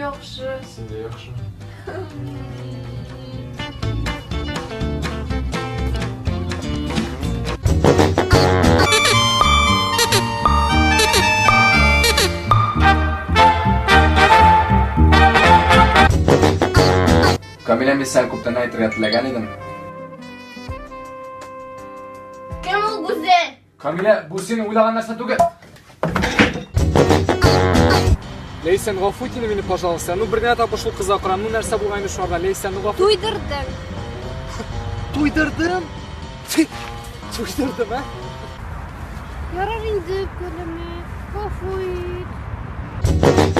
Яхшы. Син дә яхшы. Камилә, мин сиңа күптән әйтергә теләгән идем. Кем ул Гүзәл? Камилә, бу син уйлаган нәрсә түгел. Ләйсән, гафу ит инде мине, пожалуйста. Ну, бер генә тапкыр шул кызга карам. Ну, нәрсә булган инде шуларда, Ләйсән, ну гафу. Туйдырдың. Туйдырдым. Туйдырдым, ә? Ярар инде, көлеме. Гафу ит.